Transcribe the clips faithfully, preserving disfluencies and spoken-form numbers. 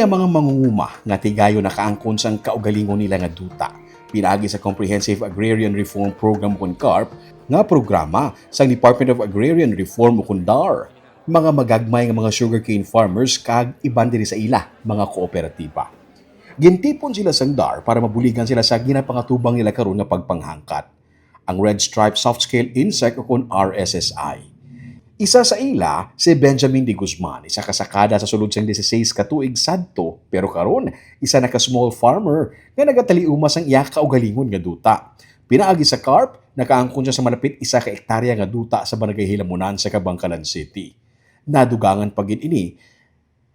Ang mga mangunguma nga tigayon nakaangkon sang kaugalingon nila nga duta pinaagi sa Comprehensive Agrarian Reform Program, kon CARP, nga programa sang Department of Agrarian Reform, kon DAR, mga magagmay nga mga sugarcane farmers kag iban diri sa ila mga kooperatiba. Gintipon sila sang DAR para mabuligan sila sa ginapangatubang nila karon nga pagpanghangkat, ang Red Stripe Soft Scale Insect, o kon R S S I. Isa sa ila si Benjamin de Guzman, isa ka sakada sa sulod sang dieciséis ka tuig sadto, pero karon isa na ka small farmer nga nagataliuma sang iya kaugalingon nga duta. Pinaagi sa CARP, nakaangkon siya sa malapit isa ka ektarya nga duta sa Barangay Hilamunan sa Kabangkalan City. Nadugangan pa gid ini,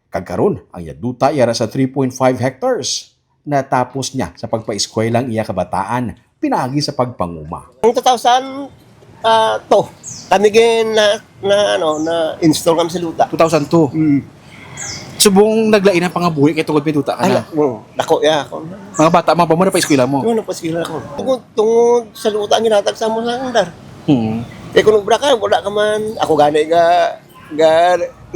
kag karon ang iya duta yara sa three point five hectares. Natapos niya sa pagpaeskwela ang iya kabataan pinaagi sa pagpanguma. Ang two thousand two, kami gin na, na, ano, na-install kami sa duta. Two thousand two. Mm. Subong naglain ang pangabuhi kay tungod may duta ka na. Ay, oo. Dako ya ako. Mga bata, mga pa mo, napaeskwela mo? Oo, napaeskwela ako. Tungod, tungod sa duta ang ginhatag sa amo sa andar. Hmm. Kay kung nag-obra ka, wala ka man. Ako gani nga, nga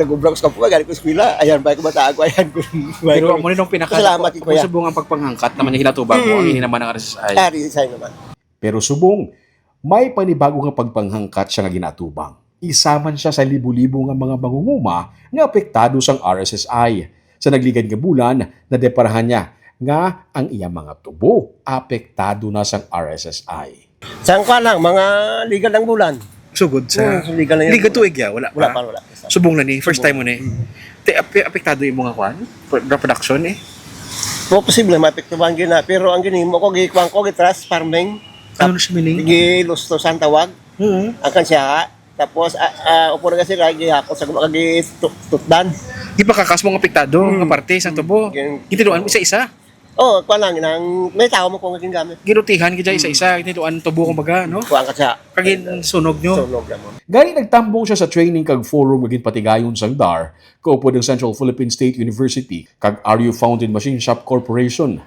nag-obra ko sa kampo, gani ko eskwela. Ayan, bay ko bata ako, ayan ko. Pero amo ni nung pinaka-, salamat, kung kuya. Subong ang pagpanghangkat naman yung hinatubang mo, ang Hmm. hininaman ng R S S I. Ah, R S S I naman. Pero subong, may panibago nga pagpanghangkat siya nga ginatubang. Isa man siya sa libo-libo nga mga mangunguma nga apektado sang R S S I. Sa nagligad nga bulan, nadeparahan niya nga ang iyang mga tubo apektado na sang R S S I. Sang kuwan lang, mga ligad ng bulan. Sugod sa Oo, ligad na yan. Ligad tuig ya, wala Wala pa? pa, wala. Subong na ni, first Subong. time mo ni. Mm. Te, ape-, apektado yung mga kuwan? Pro-, production eh? Po, posible, maapektuhan gina. Pero ang ginimo ko, gikuan ko, gitras farming. Ano na siya, meaning? Gilusto sa tawag. Oo. Ang kansya, tapos, ah, ah, upo na kasi, lagi ako sa guma-, lagi tu-, tutdan. Di ba kakas mong apektado Hmm. nga parte sa Hmm. tubo? Gin- Gitinuan mo isa-isa? Oh, kuwan lang, nang may tao mo kung naging gamit. Ginutihan gid siya Hmm. isa-isa, gitinuan tubo, kumbaga, no? Kuwan ka siya. Kag ginsunog nyo? Sunog na mo. Gani nagtambong siya sa training kag forum nga ginpatigayon sang DAR, kaupod ang Central Philippine State University kag Are You Founded Machine Shop Corporation.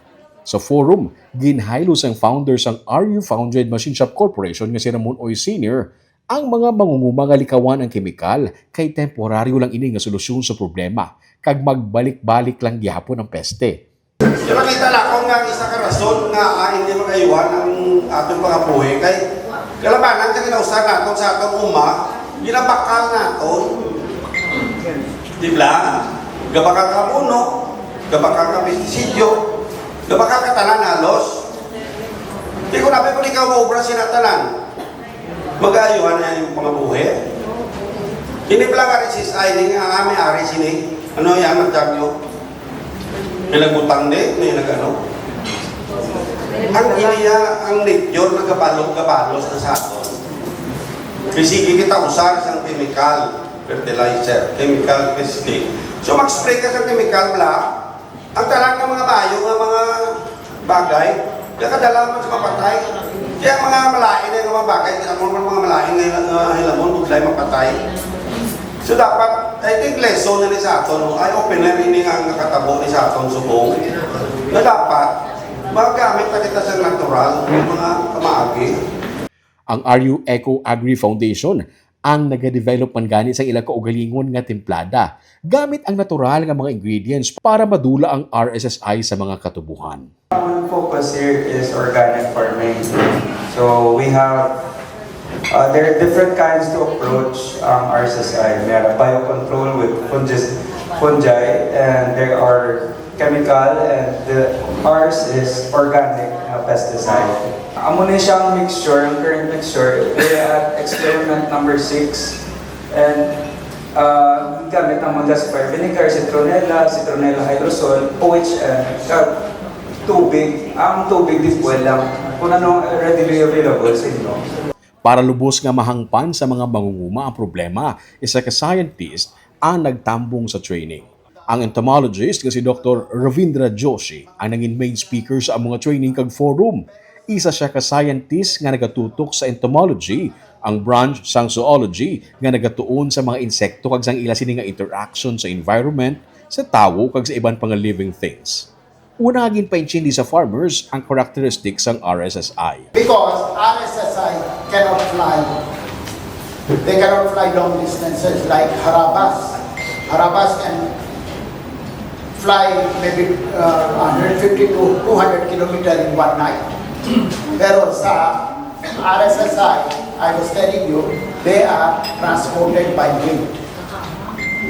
Sa forum, ginhaylo sang founder sang Are You Founded Machine Shop Corporation nga si Ramon Oy Senior ang mga mangunguma nga likawan ang kemikal, kay temporaryo lang ini nga solusyon sa problema, kag magbalik-balik lang gihapon ang peste. Pero kita na kung nga isa ka rason nga, ah, hindi makaiwan ang atong pangabuhi kay kalabanan sa ginausar naton sa atong uma, ginabakal naton. Di ba? Gabakal ka abono, gabakal ka pestisidyo, gabakal ka tanan halos. Di ko na, kung ikaw maubra sila tanan, mag-aayuhan na yung pangabuhi. Hindi pala nga R S S I, hindi nga kami ari sini. Ano yan, ang tag nyo? May nagbutang di, may nag-ano. Ang iliya, ang nature, nagabalot-gabalos na sa aton. Kay sige kita usar sang chemical, fertilizer, chemical pesticide. So, mag-spray ka sa chemical, bla, ang tanan nga mga maayo nga mga bagay, nakadala man sa mapatay. Kaya ang mga malain nga mga bagay, ang mga, mga malain nga, nga hilamon, budlay mapatay. So, dapat, I think, lesson na ni sa aton, no? Eye-opener ini nga nakatabo ni sa aton subong. Na dapat, magamit na kita sa natural, mga kamaagi. Ang Are You Eco Agri Foundation ang nagadevelop man gani sang ila kaugalingon nga timplada gamit ang natural nga mga ingredients para madula ang R S S I sa mga katubuhan. Ang focus here is organic farming. So we have, uh, there are different kinds to approach ang R S S I. May biocontrol with fungis-, fungi, and there are chemical, and the, ours is organic, uh, pesticide. Amo ni siyang mixture, ang current mixture, we are at experiment number six, and, uh, gamit ang mga gasifier vinegar, citronella, citronella hydrosol, O H M, kag tubig. Ang tubig, di fuel lang. Kung ano ang readily available sa inyo. Para lubos nga mahangpan sa mga mangunguma ang problema, isa ka scientist ang nagtambong sa training. Ang entomologist nga si Doktor Ravindra Joshi ang nangin main speaker sa among training kag forum. Isa siya ka scientist nga nagatutok sa entomology, ang branch sang zoology nga nagatuon sa mga insekto kag sang ila sini nga interaction sa environment, sa tawo kag sa iban pa nga living things. Una nga ginpaintindi sa farmers ang characteristics sang R S S I. Because R S S I cannot fly. They cannot fly long distances like harabas. Harabas can fly maybe uh, one hundred fifty to two hundred kilometer in one night. Pero sa R S S I, I was telling you, they are transported by wind.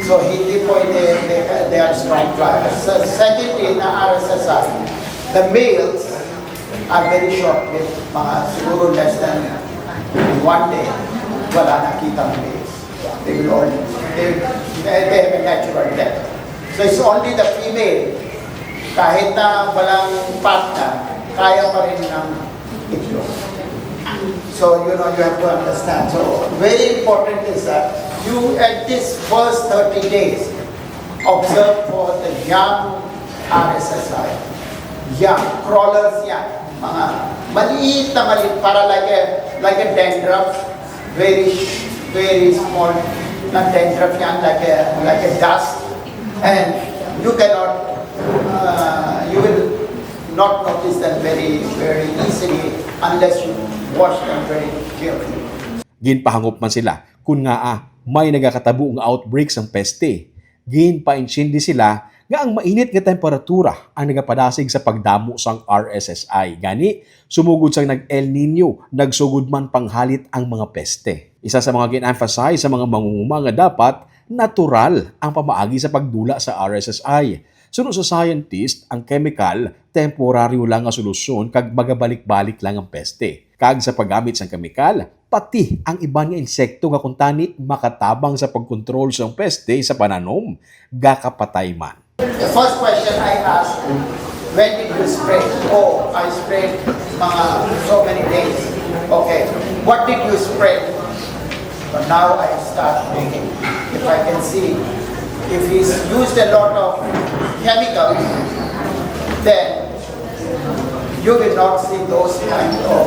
So hindi pwede, they, they are strong flyers. So, secondly, na R S S I, the males are very short-lived, mga siguro less than one day, wala na kitang males. They will all, they, they have a natural death. So it's only the female, kahit na walang partner, kaya pa rin ng itlog. So, you know, you have to understand. So, very important is that you, at this first thirty days, observe for the young R S S I. Young, crawlers yan. Mga maliit na maliit, para like a, like a dandruff, very, sh- very small, not dandruff yan, like a, like a dust. And you cannot, uh, you will not notice them very, very easily unless you wash them very carefully. Ginpahangop man sila kun ngaa may nagakatabo nga outbreak sang peste. Ginpaintindi sila nga ang mainit nga temperatura ang nagapadasig sa pagdamo sang R S S I. Gani, sumugod sang nag-El Nino, nagsugod man panghalit ang mga peste. Isa sa mga gin-emphasize sa mga mangunguma nga dapat natural ang pamaagi sa pagdula sa R S S I. Suno sa scientist, ang kemikal temporaryo lang nga solusyon kag magabalik-balik lang ang peste. Kag sa paggamit sang kemikal, pati ang iban nga insekto nga kuntani makatabang sa pagkontrol sang peste sa pananom, gakapatay man. The first question I ask, when did you spray? Oh, I sprayed mga so many days. Okay, what did you spray? But now I start thinking, if I can see, if he's used a lot of chemicals, then you will not see those kind of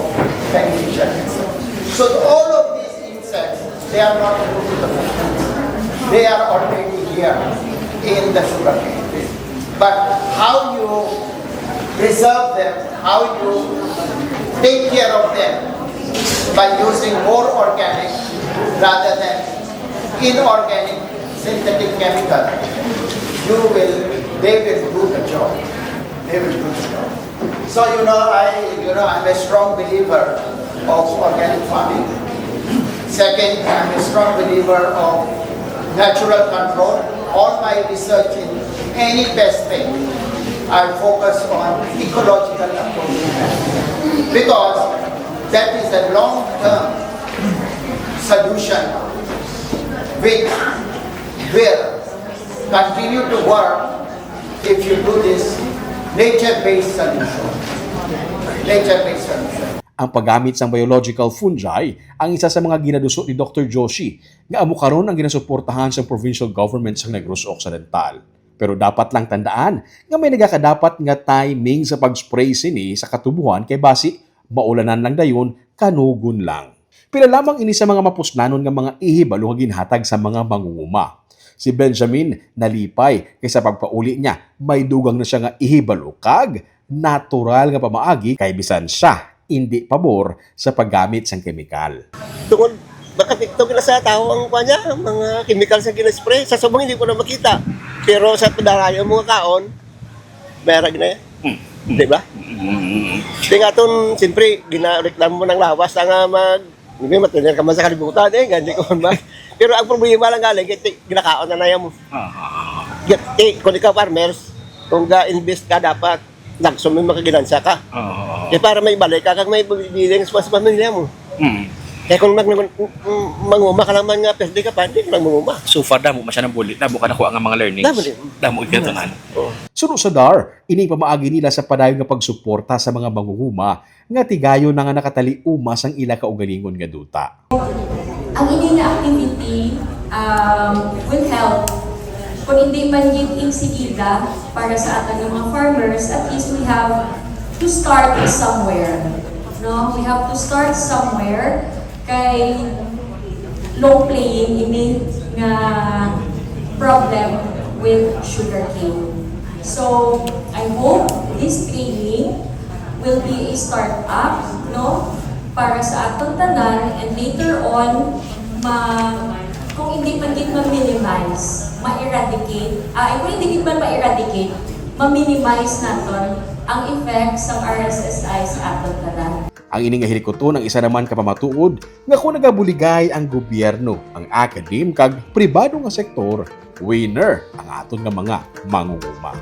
beneficial results. So all of these insects, they are not new to the movement. They are already here in the sugarcane. But how you preserve them, how you take care of them by using more organic rather than inorganic synthetic chemical, you will, they will do the job. They will do the job. So you know, I you know I'm a strong believer of organic farming. Second, I'm a strong believer of natural control. All my research in any pest thing, I focus on ecological approach because that is a long-term solution which will continue to work if you do this nature-based solution. Nature-based solution. Ang paggamit sang biological fungi ang isa sa mga ginaduso ni Doktor Joshi, nga amo karon ang ginasuportahan sang provincial government sang Negros Occidental. Pero dapat lang tandaan nga may nagakadapat nga timing sa pag-spray sini sa katubuhan, kay basi maulanan lang dayon, kanugon lang. Pila lamang ini sa mga mapuslanon nga mga ihibalo nga ginhatag sa mga mangunguma. Si Benjamin nalipay kay sa pagpauli niya, may dugang na sia nga ihibalo kag natural nga pamaagi, kay bisan sia indi pabor sa paggamit sang kemikal. Tungod makapikto gila sa tawo ang kuan niya, mga chemical sa gina-spray. Sa subong hindi ko na makita. Pero sa padarayo mga kaon, mayroon na yan. Di ba? Di nga itong, siyempre, ginareklamo mo ng lawas na nga mag, hindi, matiner ka man sa kalibutan eh, ganyan ko man ba? Pero ang problema lang galing, kaya ginakaon na na yan mo. Kaya, kung ikaw farmers, kung ga-invest ka dapat, nagsumin makaginansya ka. Oo. Eh para may balik ka, kag may biling sa mas pamilya mo. Mm. Eh kung mag, mag, manguma ka naman nga, pwede ka pa, hindi ka lang manguma. So far, damo man siya ng bulit. Damo ka nakuha nga mga learnings. Damo din. Damo ikatunan. Oh. Suno sa dar, ini pamaagi nila sa padayon nga pagsuporta sa mga mangunguma nga tigayon na nga nakataliumas ang ila kaugalingon nga duta. Ang ini nga activity um, will help kung hindi man gid insigida para sa aton nga mga farmers, at least we have to start somewhere. No? We have to start somewhere kay long playing ini nga problem with sugarcane. So, I hope this training will be a start-up, no, para sa aton tanan, and later on ma Kung hindi man gid ma-minimize, ma-eradicate, ah, kung hindi gid man ma-eradicate, ma-minimize naton ang effect sang R S S I sa aton tanan. Ang ini nga hilikuton ang isa naman ka pamatuod nga kung nagabuligay ang gobyerno, ang academe kag pribado nga sektor, winner ang aton nga mga mangunguma.